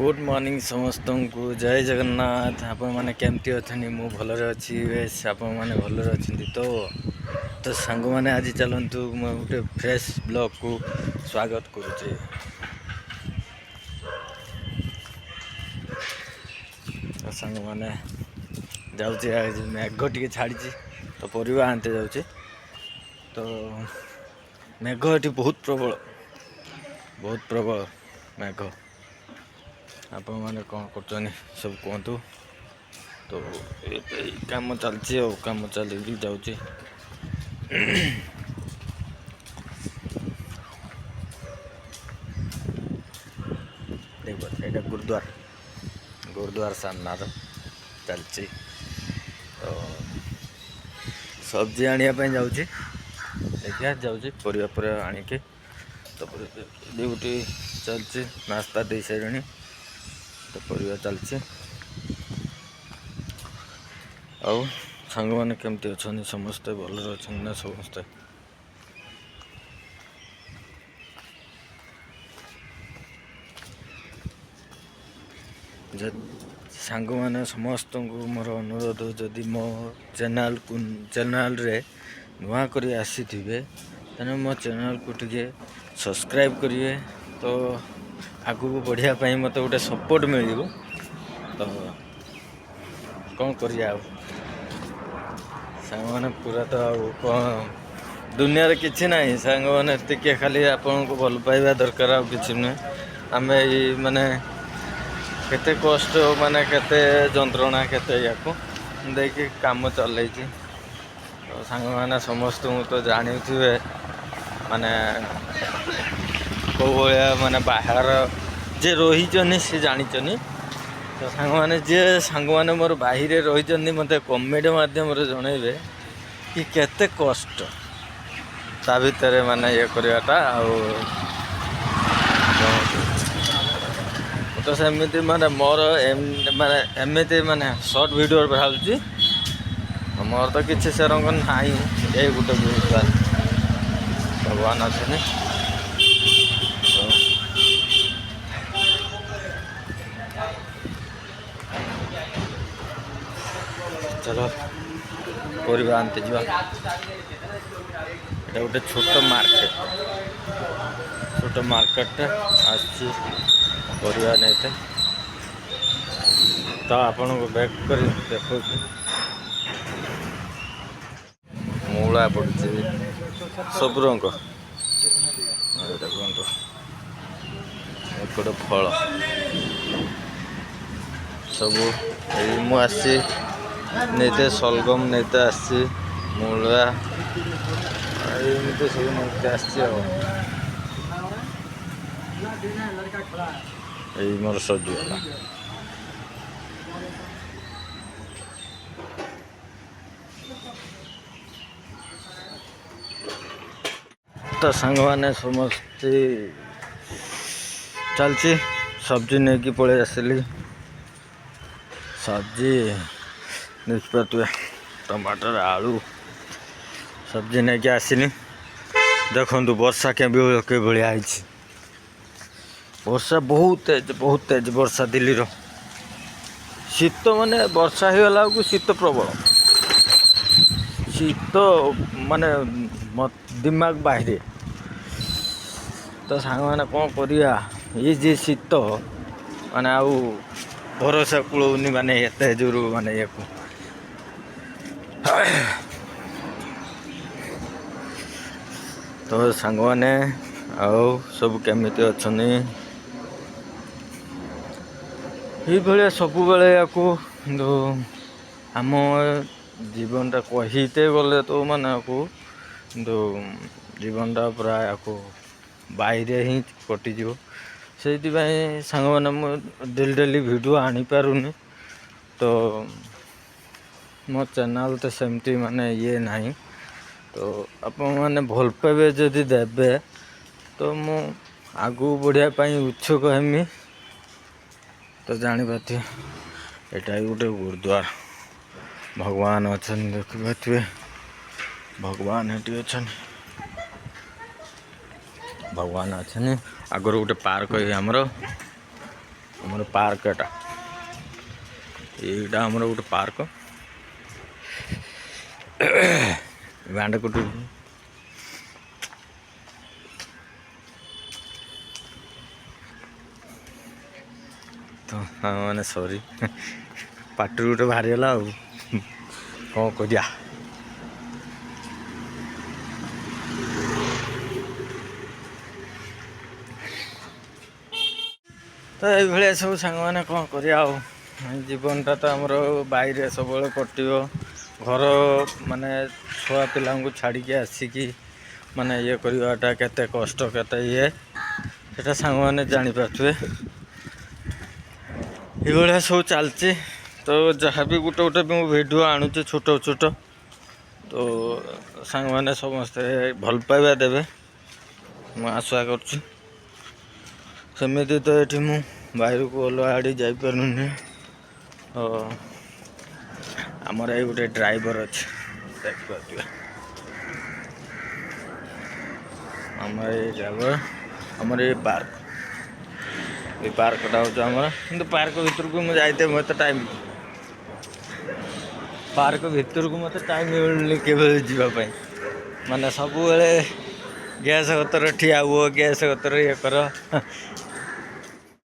Good morning ସମସ୍ତଙ୍କୁ, ଜୟ ଜଗନ୍ନାଥ। ଆପଣମାନେ କେମିତି ଅଛନ୍ତି? ମୁଁ ଭଲରେ ଅଛି। ବେଶ, ଆପଣମାନେ ଭଲରେ ଅଛନ୍ତି ତ? ତ ସାଙ୍ଗମାନେ, ଆଜି ଚାଲନ୍ତୁ, ମୁଁ ଗୋଟେ ଫ୍ରେଶ୍ ବ୍ଲଗ୍କୁ ସ୍ୱାଗତ କରୁଛି। ତ ସାଙ୍ଗମାନେ, ଯାଉଛି, ଆଜି ମେଘ ଟିକେ ଛାଡ଼ିଛି ତ ପରିବା ଆଣିତେ ଯାଉଛି। ତ ମେଘ ଏଠି ବହୁତ ପ୍ରବଳ, ବହୁତ ପ୍ରବଳ ମେଘ। ଆପଣମାନେ କ'ଣ କରୁଛନ୍ତି ସବୁ କୁହନ୍ତୁ। ତ ଏବେ କାମ ଚାଲିଛି ଆଉ କାମ ଚାଲିକି ଯାଉଛି। ଦେଖ, ଏଇଟା ଗୁରୁଦ୍ୱାର, ଗୁରୁଦ୍ୱାର ସାମ୍ନାର ଚାଲିଛି। ତ ସବଜି ଆଣିବା ପାଇଁ ଯାଉଛି, ଦେଖିବା। ଯାଉଛି ପରିବା ପରିବା ଆଣିକି, ତାପରେ ଡ୍ୟୁଟି ଚାଲିଛି। ନାସ୍ତା ଦେଇ ସାରିଲିଣି, ତ ପରିବା ଚାଲିଛି। ଆଉ ସାଙ୍ଗମାନେ କେମିତି ଅଛନ୍ତି? ସମସ୍ତେ ଭଲରେ ଅଛନ୍ତି ନା ସମସ୍ତେ? ସାଙ୍ଗମାନେ, ସମସ୍ତଙ୍କୁ ମୋର ଅନୁରୋଧ, ଯଦି ମୋ ଚ୍ୟାନେଲକୁ ଚ୍ୟାନେଲରେ ନୂଆ କରି ଆସିଥିବେ, ତେଣୁ ମୋ ଚ୍ୟାନେଲକୁ ଟିକେ ସବସ୍କ୍ରାଇବ୍ କରିବେ, ତ ଆଗକୁ ବଢ଼ିବା ପାଇଁ ମୋତେ ଗୋଟେ ସପୋର୍ଟ ମିଳିବ। ତ କ'ଣ କରିବା ଆଉ ସାଙ୍ଗମାନେ, ପୁରା ତ ଆଉ କ'ଣ, ଦୁନିଆରେ କିଛି ନାହିଁ ସାଙ୍ଗମାନେ। ଟିକେ ଖାଲି ଆପଣଙ୍କୁ ଭଲ ପାଇବା ଦରକାର, ଆଉ କିଛି ନୁହେଁ। ଆମେ ଏଇ ମାନେ କେତେ କଷ୍ଟ, ମାନେ କେତେ ଯନ୍ତ୍ରଣା, କେତେ ୟାକୁ ଦେଇକି କାମ ଚଲେଇଛି। ତ ସାଙ୍ଗମାନେ, ସମସ୍ତଙ୍କୁ ତ ଜାଣିଥିବେ, ମାନେ କେଉଁ ଭଳିଆ, ମାନେ ବାହାର ଯିଏ ରହିଛନ୍ତି ସେ ଜାଣିଛନ୍ତି। ତ ସାଙ୍ଗମାନେ, ଯିଏ ସାଙ୍ଗମାନେ ମୋର ବାହିରେ ରହିଛନ୍ତି, ମୋତେ କମେଣ୍ଟ ମାଧ୍ୟମରେ ଜଣେଇବେ କି କେତେ କଷ୍ଟ ତା ଭିତରେ ମାନେ ଇଏ କରିବାଟା। ଆଉ ମୁଁ ତ ସେମିତି ମାନେ ମୋର ମାନେ ଏମିତି ମାନେ ସର୍ଟ ଭିଡ଼ିଓ ବାହାରୁଛି, ମୋର ତ କିଛି ସେରଙ୍ଗ ନାହିଁ। ଏଇ ଗୋଟେ ଗୁରୁଦ୍ୱାର, ଭଗବାନ ଅଛନ୍ତି। ତ ଚାଲ, ପରିବା ଆଣିତେ ଯିବା। ଏଇଟା ଗୋଟେ ଛୋଟ ମାର୍କେଟ, ଛୋଟ ମାର୍କେଟଟା। ଆସିଛି ପରିବା ନେଇତେ, ତ ଆପଣଙ୍କୁ ବ୍ୟାକ୍ କରି ଦେଖାଉଛି। ମୂଳା ପଡ଼ିଛି ସବୁ ରଙ୍ଗ। ଦେଖନ୍ତୁ, ଏପଟେ ଫଳ ସବୁ। ଏଇ ମୁଁ ଆସିଛି ନେଇତେ, ସଲଗମ ନେଇତେ ଆସିଛି, ମୂଳା, ଏମିତି ସବୁ ନେଇତେ ଆସିଛି। ଆଉ ଏଇ ମୋର ସଜିଗଲା। ତ ସାଙ୍ଗମାନେ ସମସ୍ତେ, ଚାଲିଛି, ସବଜି ନେଇକି ପଳେଇ ଆସିଲି। ସବଜି ଦେଖିପାରୁଥିବେ, ଟମାଟର, ଆଳୁ, ସବଜି ନେଇକି ଆସିଲି। ଦେଖନ୍ତୁ ବର୍ଷା କେଭଳିଆ ହେଇଛି। ବର୍ଷା ବହୁତ ତେଜ, ବହୁତ ତେଜ ବର୍ଷା। ଦିଲ୍ଲୀର ଶୀତ, ମାନେ ବର୍ଷା ହେଇଗଲା ବେଳକୁ ଶୀତ ପ୍ରବଳ, ଶୀତ ମାନେ ଦିମାଗ ବାହିରେ। ତ ସାଙ୍ଗମାନେ, କ'ଣ କରିବା? ଇଏ ଯେ ଶୀତ, ମାନେ ଆଉ ଭରସା କୁଳଉନି, ମାନେ ଏତେ ଜୋରୁ ମାନେ ଇଏକୁ। ତ ସାଙ୍ଗମାନେ, ଆଉ ସବୁ କେମିତି ଅଛନ୍ତି? ଏଇଭଳିଆ ସବୁବେଳେ ୟାକୁ, କିନ୍ତୁ ଆମ ଜୀବନଟା କହିତେ ଗଲେ ତ ମାନେ ୟାକୁ, କିନ୍ତୁ ଜୀବନଟା ପୁରା ୟାକୁ ବାହିରେ ହିଁ କଟିଯିବ। ସେଇଥିପାଇଁ ସାଙ୍ଗମାନେ, ମୁଁ ଡେଲି ଡେଲି ଭିଡ଼ିଓ ଆଣିପାରୁନି। ତ ମୋ ଚ୍ୟାନେଲ୍ ତ ସେମିତି ମାନେ ଇଏ ନାହିଁ। ତ ଆପଣମାନେ ଭଲ ପାଇବେ ଯଦି ଦେବେ, ତ ମୁଁ ଆଗକୁ ବଢ଼ିବା ପାଇଁ ଉତ୍ସୁକ ହେମି। ତ ଜାଣିପାରୁଥିବେ, ଏଇଟା ବି ଗୋଟେ ଗୁରୁଦ୍ୱାର, ଭଗବାନ ଅଛନ୍ତି, ଦେଖିପାରୁଥିବେ, ଭଗବାନ ଏଠି ଅଛନ୍ତି, ଭଗବାନ ଅଛନ୍ତି। ଆଗରୁ ଗୋଟେ ପାର୍କ ଏଇ ଆମର ଆମର ପାର୍କ ଏଟା। ଏଇଟା ଆମର ଗୋଟେ ପାର୍କ ବାଣ୍ଡକୁଟୁ। ତ ମାନେ ସରି, ପାଟିରୁ ଗୋଟେ ବାହାରିଗଲା, ଆଉ କ'ଣ କରିବା? ତ ଏଇଭଳିଆ ସବୁ ସାଙ୍ଗମାନେ, କ'ଣ କରିବା ଆଉ? ଜୀବନଟା ତ ଆମର ବାଇରେ ସବୁବେଳେ କଟିବ। ଘର ମାନେ ଛୁଆ ପିଲାଙ୍କୁ ଛାଡ଼ିକି ଆସିକି ମାନେ ଇଏ କରିବାଟା କେତେ କଷ୍ଟ, କେତେ ଇଏ, ସେଟା ସାଙ୍ଗମାନେ ଜାଣିପାରୁଥିବେ। ଏଇଭଳିଆ ସବୁ ଚାଲିଛି। ତ ଯାହା ବି ଗୋଟେ ଗୋଟେ ମୁଁ ଭିଡ଼ିଓ ଆଣୁଛି ଛୋଟ ଛୋଟ, ତ ସାଙ୍ଗମାନେ ସମସ୍ତେ ଭଲ ପାଇବା ଦେବେ, ମୁଁ ଆଶା କରୁଛି। ସେମିତି ତ ଏଠି ମୁଁ ବାହାରକୁ ଅଲଗା ଆଡ଼େ ଯାଇପାରୁନି। ତ ଆମର ଏଇ ଗୋଟେ ଡ୍ରାଇଭର ଅଛି, ଦେଖିପାରୁଥିବେ। ଆମର ଏଇ ଡ୍ରାଇଭର, ଆମର ଏଇ ପାର୍କ, ଏଇ ପାର୍କଟା ହେଉଛି ଆମର। କିନ୍ତୁ ପାର୍କ ଭିତରକୁ ମୁଁ ଯାଇତେ ମୋତେ ଟାଇମ୍, ପାର୍କ ଭିତରକୁ ମୋତେ ଟାଇମ୍ ମିଳୁନି କେବେ ଯିବା ପାଇଁ। ମାନେ ସବୁବେଳେ ଗ୍ୟାସ୍ କତର ଠିଆ ହୁଅ, ଗ୍ୟାସ୍ କତର ଇଏ କର।